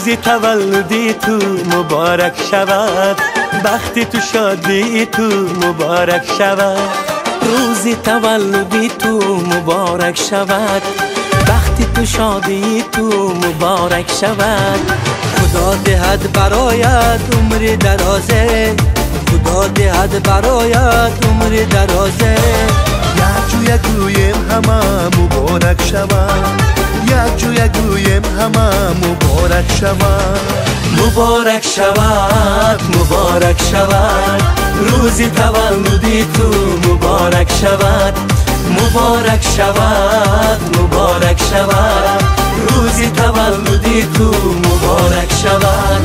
Рӯзи таваллуди ту муборак шавад, бахти ту шодии ту муборак шавад. Рӯзи таваллуди ту муборак шавад, бахти ту шодии ту муборак шавад. Худо диҳад бароят умри дарозе, Худо диҳад бароят умри дарозе. Якҷоя гӯем ҳама муборак шавад, якҷоя гӯем ҳама муборак шавад. Муборак шавад, муборак шавад, рӯзи таваллуди ту муборак шавад. Муборак шавад, муборак шавад, рӯзи таваллуди ту муборак шавад.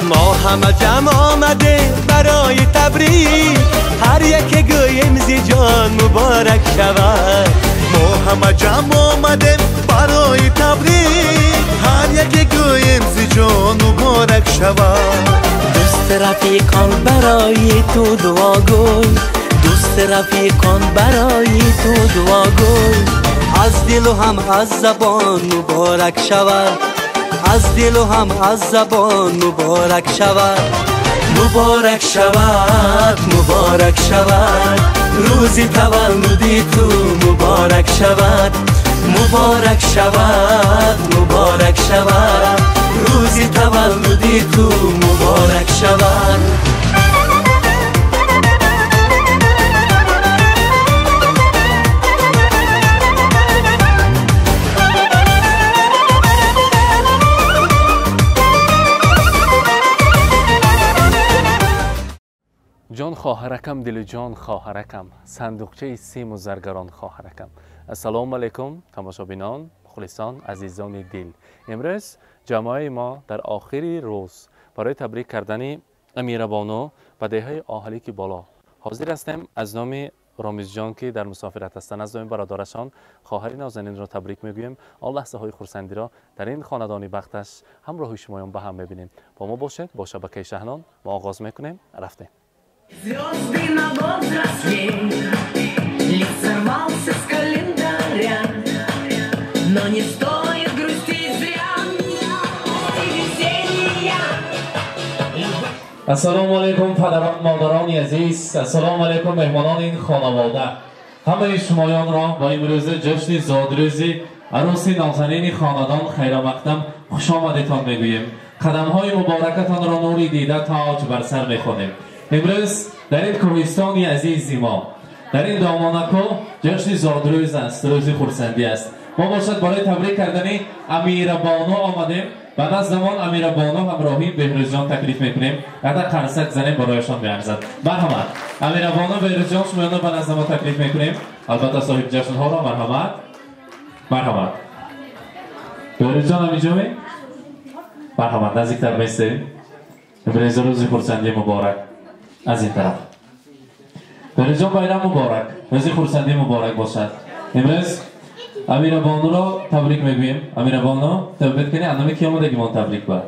Мо ҳама ҷамъ омадем барои табрик, ҳар яке гӯем зи ҷон муборак шавад. Мо ҳама ҷамъ омадем барои табрик, ҳар яке гӯем зи ҷон муборак шавад. Дӯст рафиқон барои ту дуогӯй, дӯст рафиқон барои ту дуогӯй. Аз дилу ҳам аз забон муборак шавад, аз дилу ҳам аз забон муборак шавад. Муборак шавад, муборак шавад, рӯзи таваллуди ту муборак шавад. Муборак шавад, муборак шавад, рӯзи таваллуди ту муборак шавад. Ҷон хоҳаракам, дилу ҷон хоҳаракам, сандуқчаи симу заргарон хоҳаракам. Ассалому алайкум, тамошобинон, мухлисон, азизони дил. Имрӯз ҷамоаи мо дар охири рӯз барои табрик кардани Амирабону ба деҳаи Оҳалики Боло ҳозир ҳастем. Аз номи Ромизҷон, ки дар мусофират ҳастанд, аз номи бародарашон хоҳари нозанинро табрик мегӯем. Он лаҳзаҳои хурсандиро дар ин хонадони бахташ ҳамроҳи шумоён ба ҳам мебинем. Бо мо бошед, бо шабакаи Шаҳнон мо оғоз мекунем. Рафтем. Звезды на год росли, лист сорвался с календаря, но не стоит грустить зря. И веселья. Ассалому алайкум, падарон, модарони азиз. Ассалому алайкум, меҳмонони ин хонавода. Ҳамаи шумоёнро ба имрӯза ҷашни зодрӯзи арӯси нозанини хонадон хайрамақдам хушомадетон мегӯем. Қадамҳои муборакатонро нури дида тоҷ бар сар мехонем. Имрӯз дар ин кӯҳистони азизи мо, дар ин домонакӯ ҷашни зодрӯз аст, рӯзи хурсандӣ аст. Мо бошад барои табрик кардани Амирабону омадем. Ба наздамон Амирабону ҳамроҳи Беҳрӯзҷон таклиф мекунем. Ада қарсак занем барояшон меарзад. Марҳамат, Амирабону, Беҳрӯзҷон, шумоёнро ба назди мо таклиф мекунем. Албатта соҳиби ҷашнҳоро марҳамат. Марҳамат. Беҳрӯзҷон ҳаминҷоме? Марҳамат, наздиктар местем. Имрӯз рӯзи хурсандӣ муборак. Аз ин тараф. Беҳрӯзҷон, байрам муборак, рӯзи хурсандӣ муборак бошад. Имрӯз Амирабонуро табрик мегӯем. Амирабону, табрик кунед, аз номи ки омадагимон табрик ба?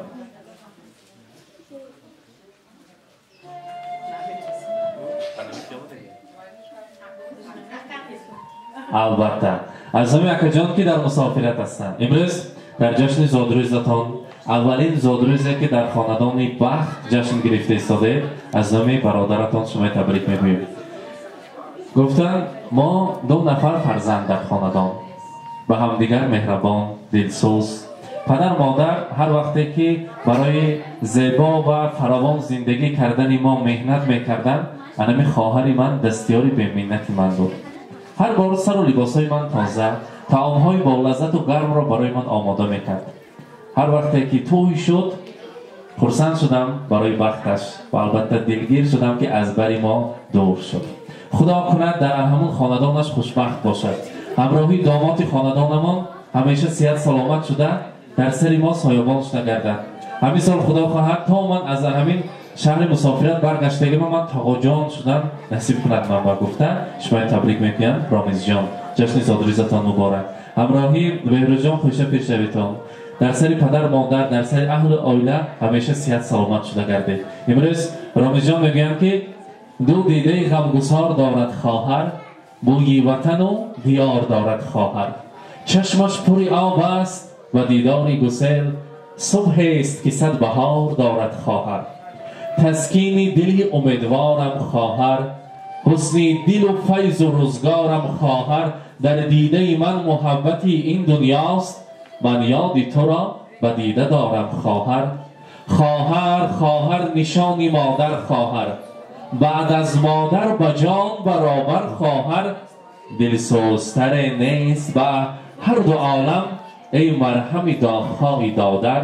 Албатта, аз номи акаҷон, ки дар мусофират ҳастанд. Имрӯз дар ҷашни зодрӯзатон, аввалин зодрӯзе ки дар хонадони бахт ҷашн гирифта истодед, аз номи бародаратон шумои табрик мегӯем. Гуфтанд, мо ду нафар фарзанд дар хонадон, ба ҳамдигар меҳрабон, дилсӯз. Падар модар ҳар вақте ки барои зебо ва фаровон зиндагӣ кардани мо меҳнат мекарданд, анами хоҳари ман дастиёри беминнати ман буд. Ҳар бор сару либосҳои ман тоза, таомҳои болаззату гармро барои ман омода мекард. Ҳар вақте ки тӯй шуд, хурсанд шудам барои бахташ ва албатта дилгир шудам, ки аз бари мо дур шуд. Худо кунад дар ҳамун хонадонаш хушбахт бошад. Ҳамроҳи домоти хонадонамон ҳамеша сиҳат саломат шуда, дар сари мо соябон шуда гардад. Ҳамин сол Худо хоҳад то ман аз ҳамин шаҳри мусофират баргаштагима ман тоғоҷон шудан насиб кунад ман ба гуфта шумоя табрик мекунам. Ромизҷон, ҷашни зодрӯзатон муборак. Ҳамроҳи Беҳрӯзҷон хӯша пешравитон. Дар сари падар модар, дар сари аҳлу оила ҳамеша сиҳат саломат шуда гардед. Имрӯз Ромизҷон мегӯянд ки ду дидаи ғамгусор дорад хоҳар, бӯйи ватану диёр дорад хоҳар. Чашмаш пури об аст ва дидори гусел, субҳест ки сад баҳор дорад хоҳар. Таскини дили умедворам хоҳар, ҳусни дилу файзу рӯзгорам хоҳар. Дар дидаи ман муҳаббати ин дунёст, ман ёди туро ба дида дорам хоҳар. Хоҳар, хоҳар, нишони модар хоҳар, баъд аз модар ба ҷон баробар хоҳар. Дилсӯзтаре нест ба ҳар ду олам, эй марҳами доғҳои додар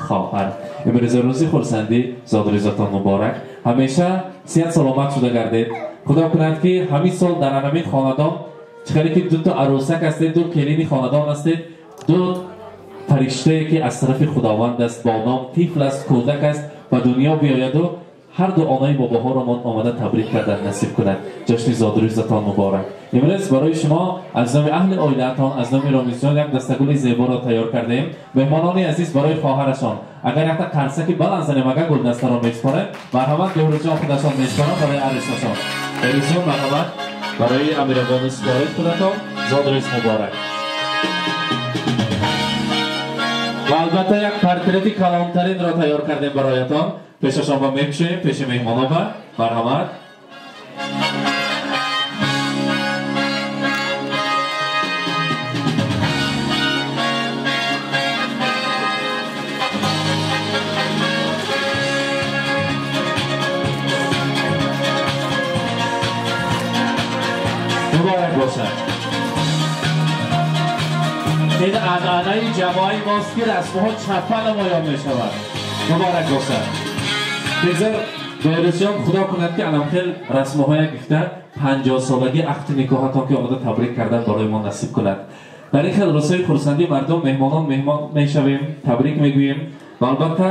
хоҳар. Имрӯз рӯзи хурсандӣ, зодрӯзатон муборак. Ҳамеша сиҳат саломат шуда гардед. Худо кунад ки ҳамин сол дар ҳамин хонадон чӣ ки дуто арӯсак ҳастед, ду келини хонадон ҳастед, ду фариштае ки аз тарафи Худованд аст, бо ном тифл аст, кӯдак аст, ба дунё биёяду ҳар ду онаи бобоҳоро мон омада табрик кардан насиб кунад. Ҷашни зодрӯзатон муборак. Имрӯз барои шумо аз номи аҳли оилаатон, аз номи Ромизҷон як дастагули зеборо тайёр кардем. Меҳмонони азиз, барои хоҳарашон агар якта қарсаки баланд занем, агар гулдастаро месупорем, марҳамат Беҳрӯзҷон худашон месупоранд барои арӯсашон. Беҳрӯзҷон, марҳамат барои Амирабону супоред худатон. Зодрӯз муборак. Ва албатта як портрети калонтаринро тайёр кардем бароятон. Пешашон ба мекушоем, пеши меҳмонон ба. Марҳамат. Муборак бошад. Ин анъанаи ҷамоаи мост ки расмҳо чапа намоён мешавад. Муборак бошад. Бигзор Беҳрӯзҷон худо кунад ки анамхел расмҳоя гифта 50-солаги ақди никоҳатон ки омада табрик кардан барои мо насиб кунад. Дар ин хел рӯзҳои хурсандӣ мардум меҳмонон меҳмон мешавем, табрик мегӯем ва албатта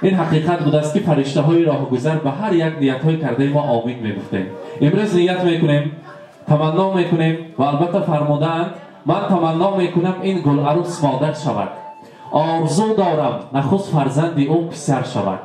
ин ҳақиқат будааст ки фариштаҳои роҳгузар ба ҳар як ниятҳои кардаи мо омин мегуфтем. Имрӯз ният мекунем, таманно мекунем ва албатта фармудаанд: ман таманно мекунам ин гуларӯс модар шавад, орзу дорам нахуст фарзанди ӯ писар шавад,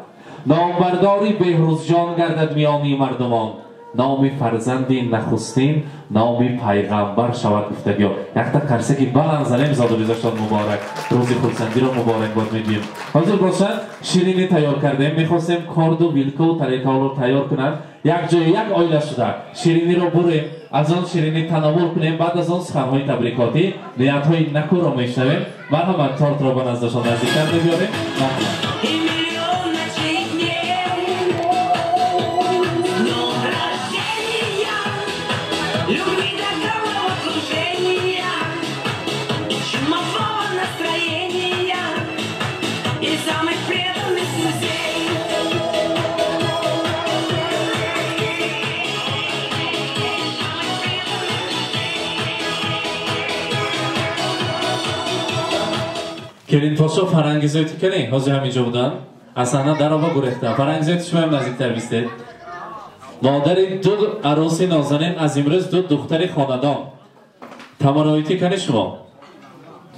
номбардори Беҳрӯзҷон гардад миёни мардумон, номи фарзанди нахустин номи пайғамбар шавад. Гуфтагиё якта қарсаки баланд занем. Зодрӯзашон муборак, рӯзи хурсандиро муборакбод мегӯем. Ҳозир бошад ширинӣ тайёр кардем, мехостем корду вилкаву тарелкаҳоро тайёр кунанд, як ҷои як оила шуда шириниро бурем, аз он ширинӣ тановул кунем, баъд аз он суханҳои табрикотӣ, ниятҳои накӯро мешнавем. Марҳамат, тортро ба наздашон наздиктар мебиёрем. Марҳамат. Келинпошо Фарангизоити кани ҳозир ҳаминҷо буданд, аз саҳна дарова гурехта. Фарангизоити шумоям наздиктар бистед. Модари ду арӯси нозанин, аз имрӯз ду духтари хонадон. Тамароити кани шумо?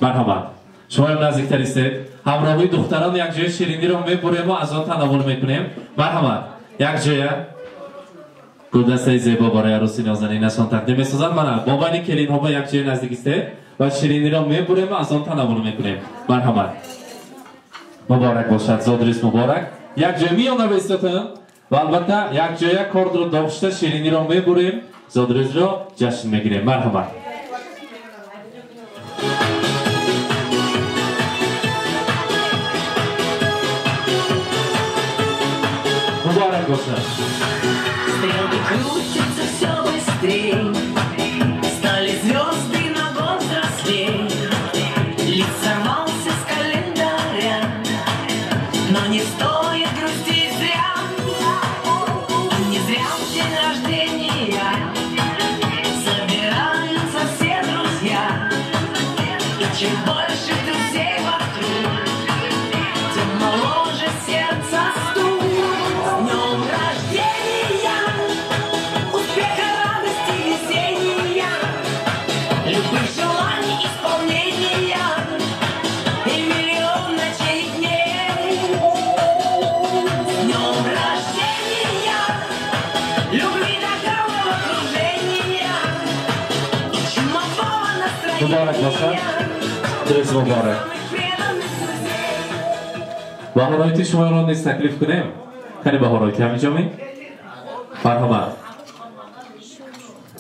Марҳамат, шумоям наздиктар истед. Ҳамроҳи духтарон якҷоя шириниро мебурему аз он тановул мекунем. Марҳамат, якҷоя гулдастаи зебо барои арӯси нозанинашон тақдим месозанд. Мана бобайни келинҳо ба якҷоя наздик истед ва шириниро мебурем ва аз он тановул мекунем. Марҳамат. Муборак бошад, зодрӯз муборак. Якҷоя миёна бистотон ва албатта якҷоя кордро дошта шириниро мебурем, зодрӯзро ҷашн мегирем. Марҳамат. Муборак бошад. Стрелки крутятся все быстрее, стали звезды на год взрослей. Лист сорвался с календаря, но не стоит грустить зря. Не зря в день рождения собираются все друзья. И чем больше друзей вокруг, тем моложе сердце стук. С днем рождения, успеха, радости, весенняя, любых желаний исполнения. Муборак бошад. Рӯз муборак. Баҳороити шуморо низ таклиф кунем. Кани баҳороити ҳаминҷо ми? Марҳамат.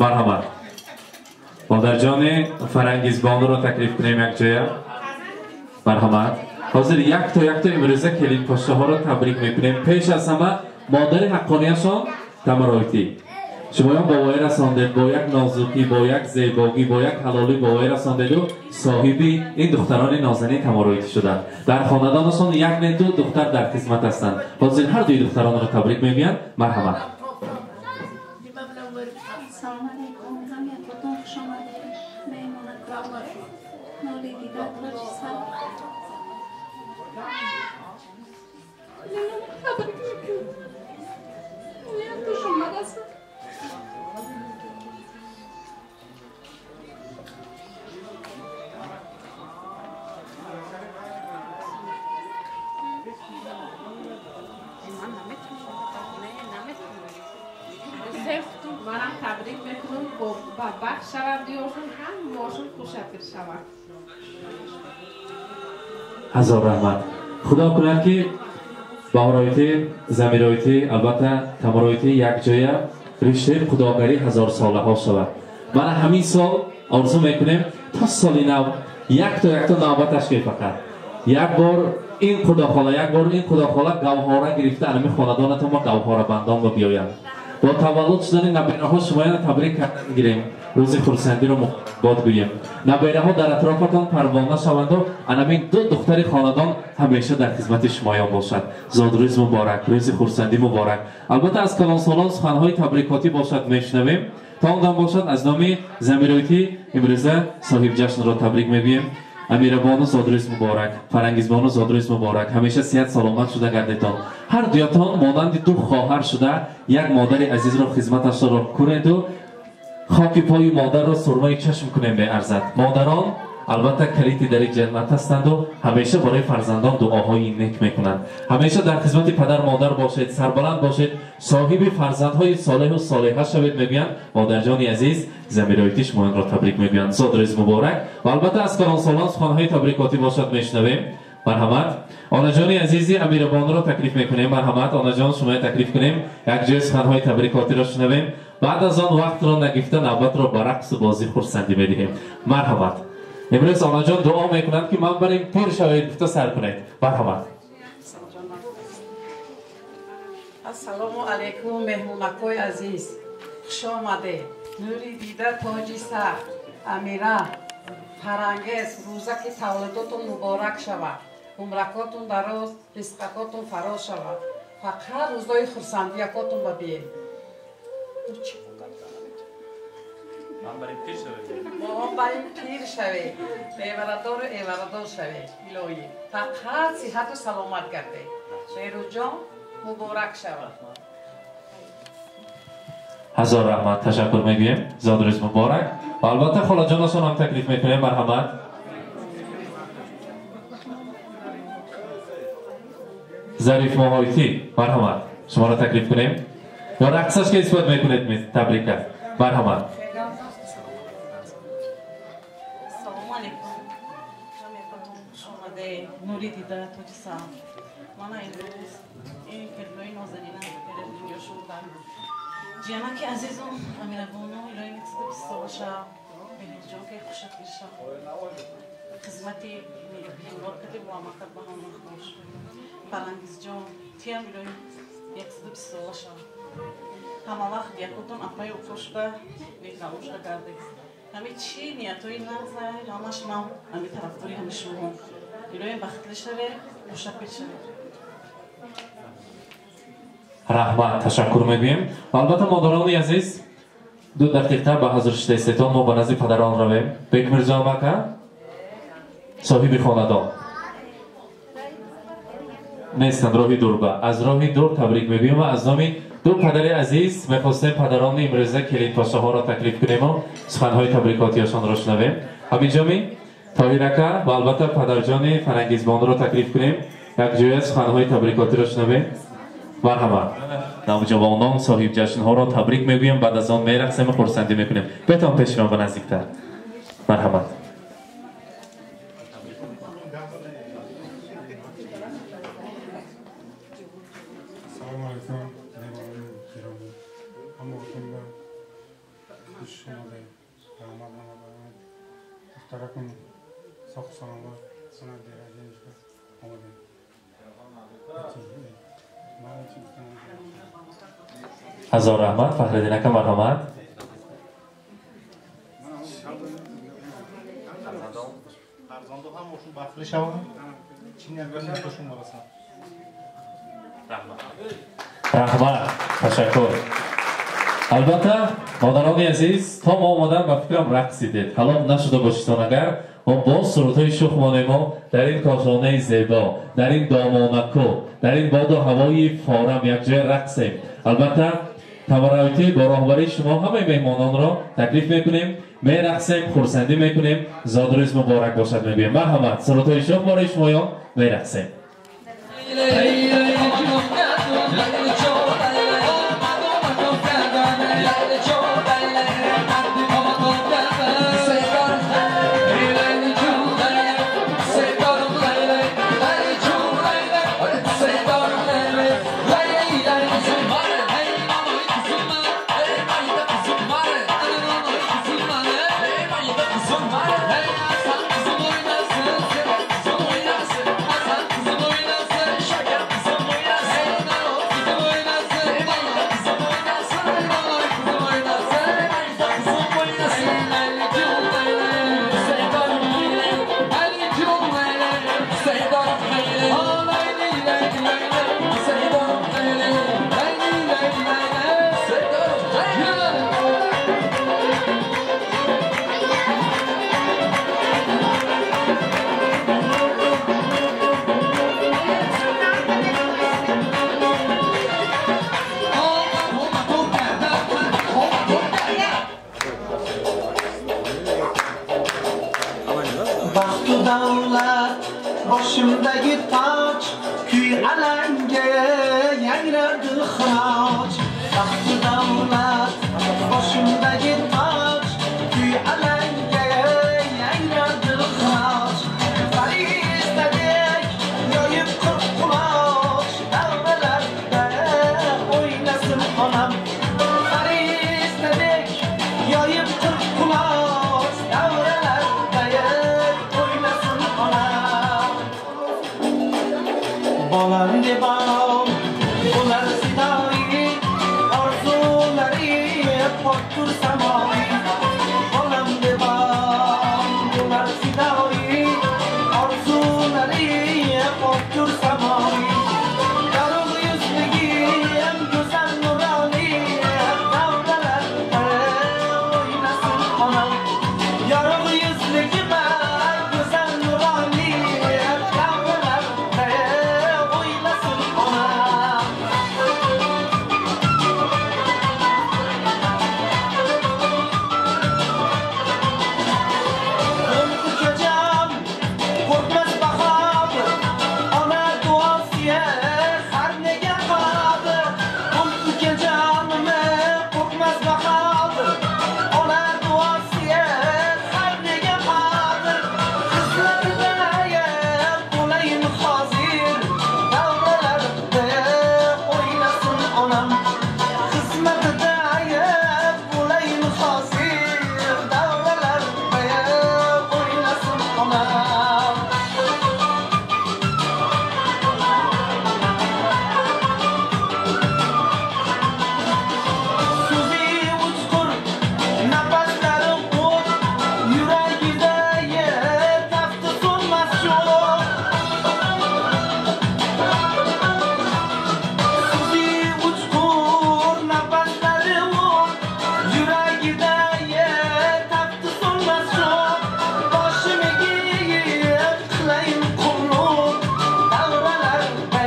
Марҳамат. Модарҷони Фарангизбонуро таклиф кунем якҷоя. Марҳамат. Ҳозир якто якто имрӯза келинпошаҳоро табрик мекунем. Пеш аз ҳама модари ҳаққонияшон Тамароитӣ. Шумоён ба воя расондед, бо як нозукӣ, бо як зебогӣ, бо як ҳалолӣ ба воя расондеду соҳиби ин духтарони нозанин Тамароитӣ шуданд. Дар хонадонашон як не ду духтар дар хизмат ҳастанд. Ҳозир ҳар дуи духтаронро табрик мегӯянд. Марҳамат. Салом алейкум, ҳамаятон хуш омадед. Меҳмонакон, нури дида, тоҷи сар. Табрик мекунам. Хуш омадастам. Манам табрик мекунам, ба бахт шавад диёршон, ҳамаашон хушафир шавад. Ҳазор раҳмат. Худо кунад ки баҳороитӣ, замироитӣ, албатта тамороитӣ якҷоя риштаи худогарӣ ҳазорсолаҳо шавад. Мана ҳамин сол орзу мекунем то соли нав якто якто навбат ташкил фақат. Як бор ин худохола, як бор ин худохола гавҳора гирифта анами хонадонатон ма гавҳорабандон ба биёянд. Бо таваллуд шудани набераҳо шумояро табрик кардан гирем, рӯзи хурсандиро муборакбод гӯем. Набераҳо дар атрофатон парвона шаванду анамин ду духтари хонадон ҳамеша дар хизмати шумоён бошад. Зодрӯз муборак, рӯзи хурсандӣ муборак. Албатта аз калонсолон суханҳои табрикотӣ бошад мешунавем. То он дам бошад аз номи Замироитӣ имрӯза соҳибҷашнро табрик мегӯем. Амирабону зодрӯз муборак, Фарангизбону зодрӯз муборак. Ҳамеша сиҳат саломат шуда гардедон. Ҳар дуятон монанди ду хоҳар шуда як модари азизро хизматашро кунеду хоки пои модарро сурмаи чашм кунем меарзад. Модарон албатта калиди дари ҷаннат ҳастанду ҳамеша барои фарзандон дуоҳои нек мекунанд. Ҳамеша дар хизмати падар модар бошед, сарбаланд бошед, соҳиби фарзандҳои солеҳу солеҳа шавед мегӯянд. Модарҷони азиз Замироитӣ шумоёнро табрик мегӯянд. Зодрӯз муборак. Ва албатта аз калонсолон суханҳои табрикотӣ бошад мешунавем. Марҳамат. Онаҷони азизи Амирабонро таклиф мекунем. Марҳамат, онаҷон, шумоя таклиф кунем. Якҷоя суханҳои табрикотиро шунавем. Баъд аз он вақтро нагифта навбатро ба рақсу бозӣ хурсандӣ медиҳем. Марҳамат. Имрӯз онаҷон дуо мекунанд ки ман барем пир шавед гуфта сар кунед. Марҳамат. Ассалому алайкум, меҳмонакои азиз. Хуш омадед. Нури дида, тоҷи сар, Амира, Фарангез, рӯзаки таваллудотон муборак шавад. Умракотон дароз, ризқакотон фароз шавад. Фақат рӯзои хурсандиякотон ба биед. Мо барем пир шавед, беварадору эварадор шавед, илоҳӣ. Фақат сиҳату саломат гардед. Шерӯзҷон муборак шавад. Ҳазор раҳмат, ташаккур мегӯем. Зодрӯз муборак. Ва албатта холаҷонашон ҳам таклиф мекунем. Марҳамат. Зариф Моҳоитӣ, марҳамат. Шуморо таклиф кунем. Ё рақсаш ки исбот мекунед табрика. Марҳамат. Салому алейкум. Ҷамъиятон хуш омадед. Нури дида, тоҷи сар. Мана имрӯз ин келинои нозанина перед дунё шудам. Ҷианаки азизум Амирабону илоҳи 120 сола шав, Беҳрӯзҷон ки хушафир шав. Хизмати меҳнат кардӣ бо мактаб ба ҳам бош. Фарангизҷон, тиям илоҳи 120 сола шав. Ҳама вақт якотон апаи уко шуда, меҳрабон шуда гардед. Ҳами чӣ ниятҳои нағзай, ҳамаш ман ҳами тарафдори ҳами шумо. Илоҳи бахтли шавед, хушафир шавед. Раҳмат, ташаккур мегӯем. Ва албатта модарони азиз, 2 дақиқа ба ҳазур шидаистетон мо ба назди падарон равем. Бекмирзо амака, соҳиби хонадон нестанд, роҳи дур ба. Аз роҳи дур табрик мегӯем ва аз номи ду падари азиз мехостем падарони имрӯза келинпошаҳоро таклиф кунему суханҳои табрикотиашонро шунавем. Ҳаминҷоми Тоҳир ака ва албатта падарҷони Фарангизбонро таклиф кунем. Якҷоя суханҳои табрикотиро шунавем. Марҳамат. Навҷавонон соҳибҷашнҳоро табрик мегӯем, баъд аз он мерақсем ва хурсандӣ мекунем. Бетон пеши ман ба наздиктар. Марҳамат. Хуш омадед. Раҳмат ҳама. Духтаракон соғ саломат, сана дераҷа омадем. Ҳазор раҳмат, Фахриддин ака, марҳамат. Фарзандо ҳам ошун бахтли шаванд, чиниягашон барасанд. Раҳмат, ташаккур. Албатта, модарони азиз, то мо омадан ба фикрам рақсидед. Ҳалол нашуда бошитон агар, мо боз сурудҳои шух монемо дар ин кошонаи зебо, дар ин домонаку, дар ин боду ҳавои форам якҷоя рақсем. Албатта, тамаравитӣ бо роҳбарии шумо ҳамаи меҳмононро таклиф мекунем, мерақсем, хурсандӣ мекунем, зодрӯз муборак бошад мегӯем. Марҳамат, сурудҳои шух барои шумоён мерақсем. Boshimdagi toj kuy alanga yangradi xiroj. Baxtu davlat boshimdagi toj kuy alanga yangradi xiroj. Farishtadek yoyib qirq quloch davralarda o'ynasin onam. Farishtadek yoyib qirq quloch davralarda o'ynasin onam. Bolam deb bo'lar sidoi, orzulari pokdur samoi. Bolam deb bo'lar sidoi, orzulari pokdur samoi. Yorug' yuzligim go'zal nuroni, davralarda o'ynasin onam. Yorug' yuzligim go'zal nuroni, davralarda o'ynasin onam. Ukajon qo'rqmas bahodir, ona duosiya har nega qodir. Ukajonim qo'rqmas bahodir, ona duosiya har nega qodir. Qizlarda bo'layin hozir, davralarda o'ynasin onam. Xizmatida bo'layin hozir, davralarda o'ynasin onam. So'zi uchqur, nafaslari o't, yuragida tafti so'nmas cho'g'. So'zi uchqur, nafaslari o't, yuragida tafti so'nmas cho'g'. Boshim egib qilayin qulluq, davralarda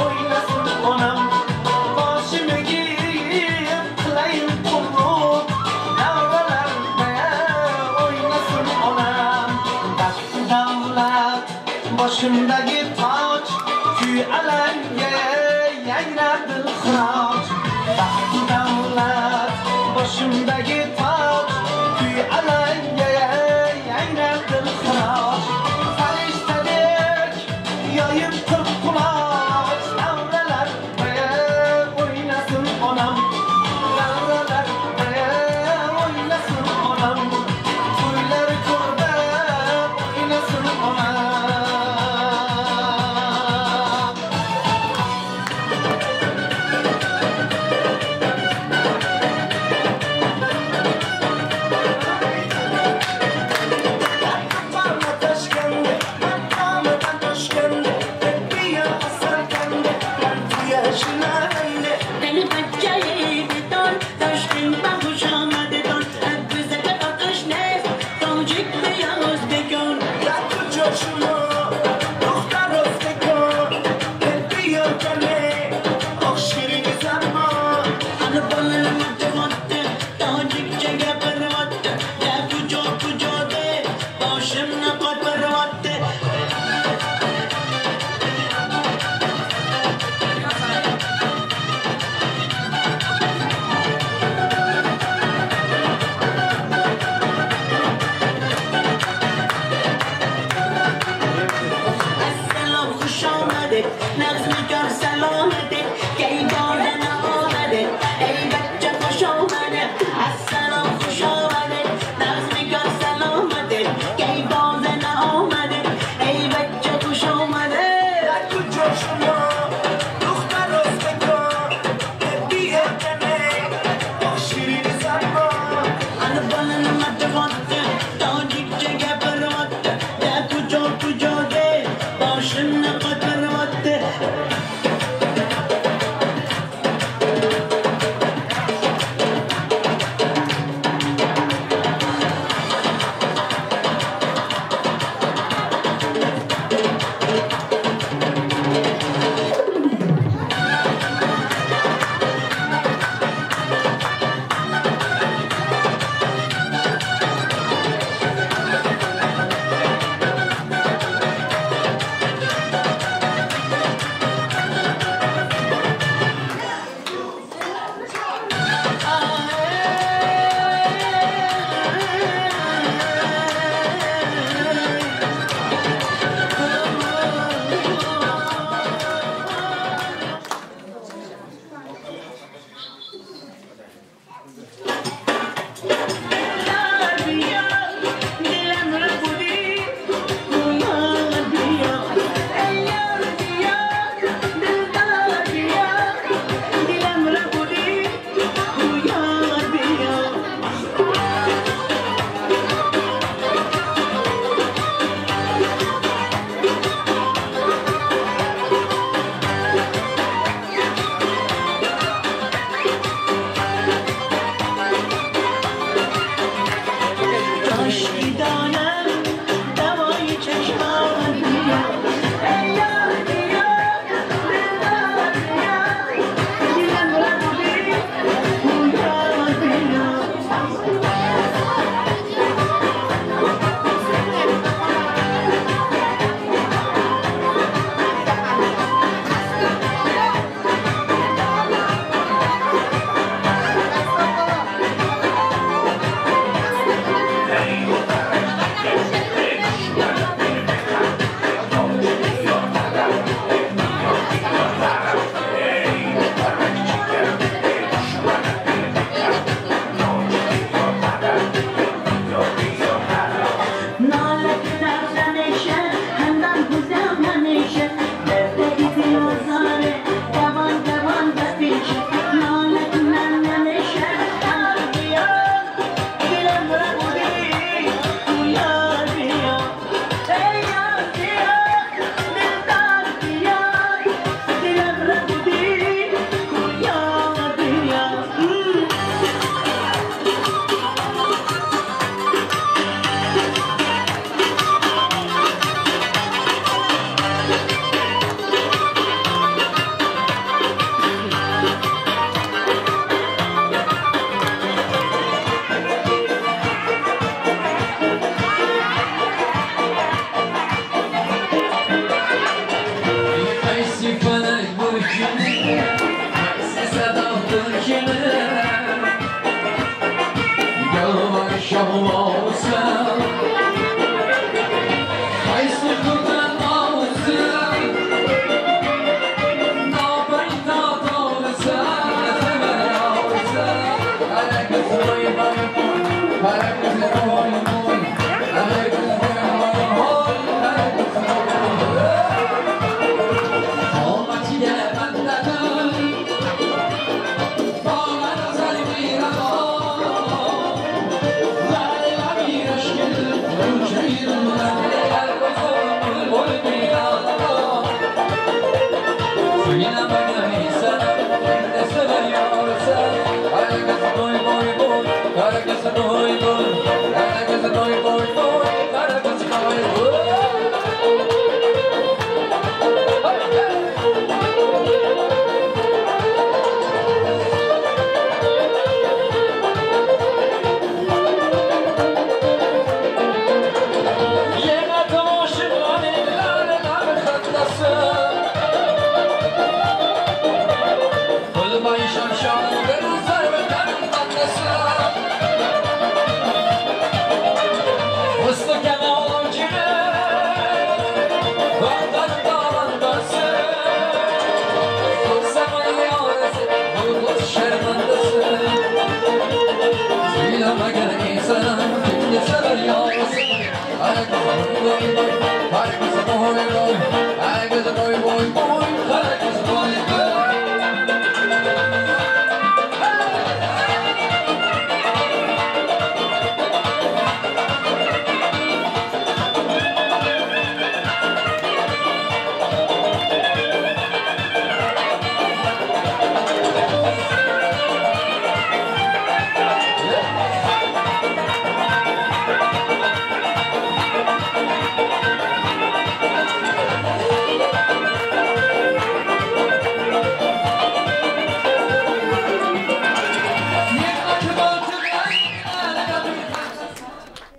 o'ynasin onam. Boshim egib qilayin qulluq, davralarda o'ynasin onam. Baxtu davlat boshimdagi toj, kuy alanga yangradi xiroj. Baxtu davlat boshimdagi toj, kuy alanga yangradi xiroj. Farishtadek yoyib qirq quloch, davralarda o'ynasin onam. Davralarda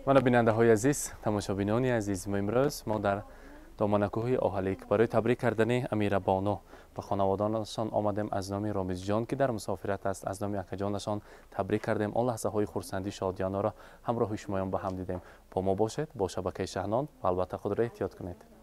Мана бинандаҳои азиз, тамошобинони азиз, имрӯз мо дар доманакӯҳи Оҳалик барои табрик кардани Амирабону ба хонаводонашон омадем. Аз номи Ромизҷон, ки дар мусофират аст, аз номи акаҷонашон табрик кардем. Он лаҳзаҳои хурсандӣ, шодиёнаро ҳамроҳи шумоён ба ҳам дидем. Бо мо бошед, бо шабакаи Шаҳнон ва албатта худро эҳтиёт кунед.